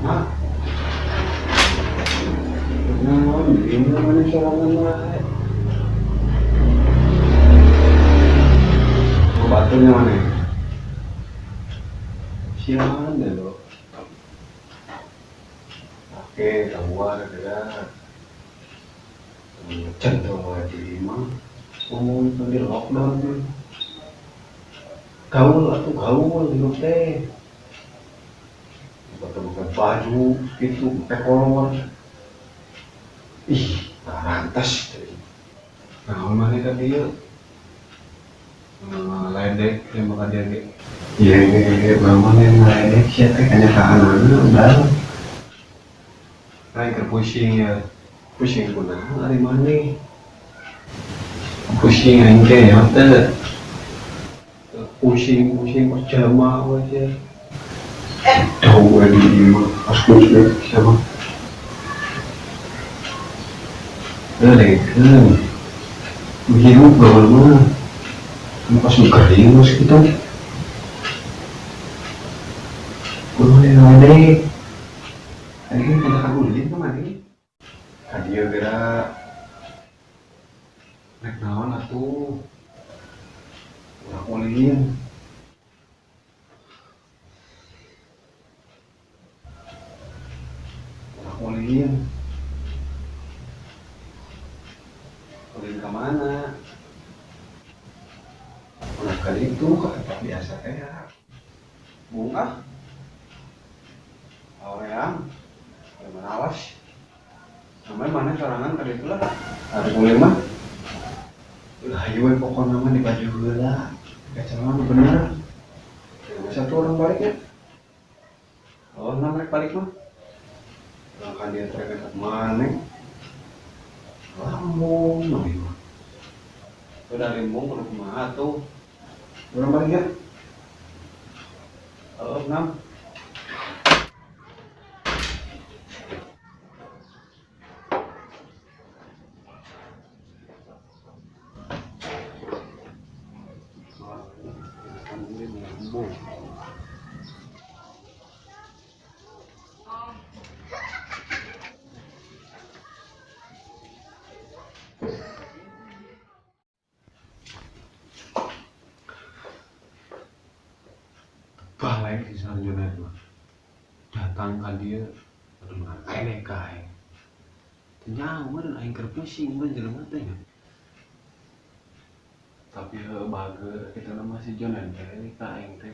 Nah, naon ini mana sorangan wae. Oh, baturnya mana? Siapa deh lo? Oke, keluar kira. Centang wae mah. Ngomong di lockdown tuh. Gaul atau gaul hidup teh. Buka baju gitu, pakai kolor. Ih, rantas. Nah, mana kan dia? Ledek yang makan dia ge. Iya, iya, mana yang ledek sih teh kenyataanna udah. Aing keur pusing ya. Pusing kunaon ari maneh? Pusing aing teh ya teh. Pusing, pusing kok jelema we sia. Tahu we di imah pas pusing siapa? Dengekeun. Hirup gaul mah. Pas nu kering geus kitu. Kumaha yang ledek? Aing kada ulin ka maneh. Ka dieu geura. Rek naon atuh? Urang ulin. Urang ulin. Ulin ka mana? Ulah ka ditu ka tempat biasa teh ya. Bunga. Hoream. Awas. Namanya mana sorangan ka ditu lah. Harus ulin mah. Ulah hayu we pokona mah di baju heula. Kacamata mah bener. Ya, satu orang baliknya. Oh, enam rek balik mah. Orang kan dia trek ke mana? Lambung, mah. Udah limbung kudu kumaha tuh. Orang balik ya. Oh, enam. Balik si Sarjana mah. Datang ka dieu aduh ngarene ka aing. Teu nyaman aing keur pusing mah jelema teh nya. Tapi heuh bager kitu mah si Jonan teh ka aing teh.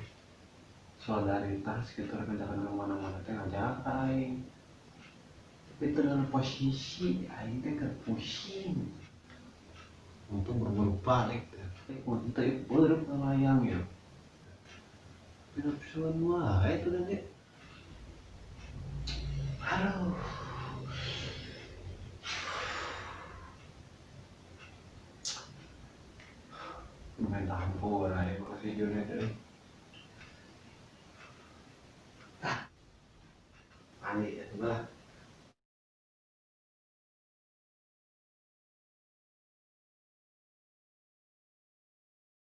Solidaritas kitu rek ngajakan ka mana-mana teh ngajak ka aing. Tapi teu dalam posisi aing teh keur pusing. Untung buru-buru balik teh. Untung teh beureum layang ya. Pinapsuan wae tuh nanti. Aduh. Main tampur aja makasih Junet euy. Ah. Mandi ya mah.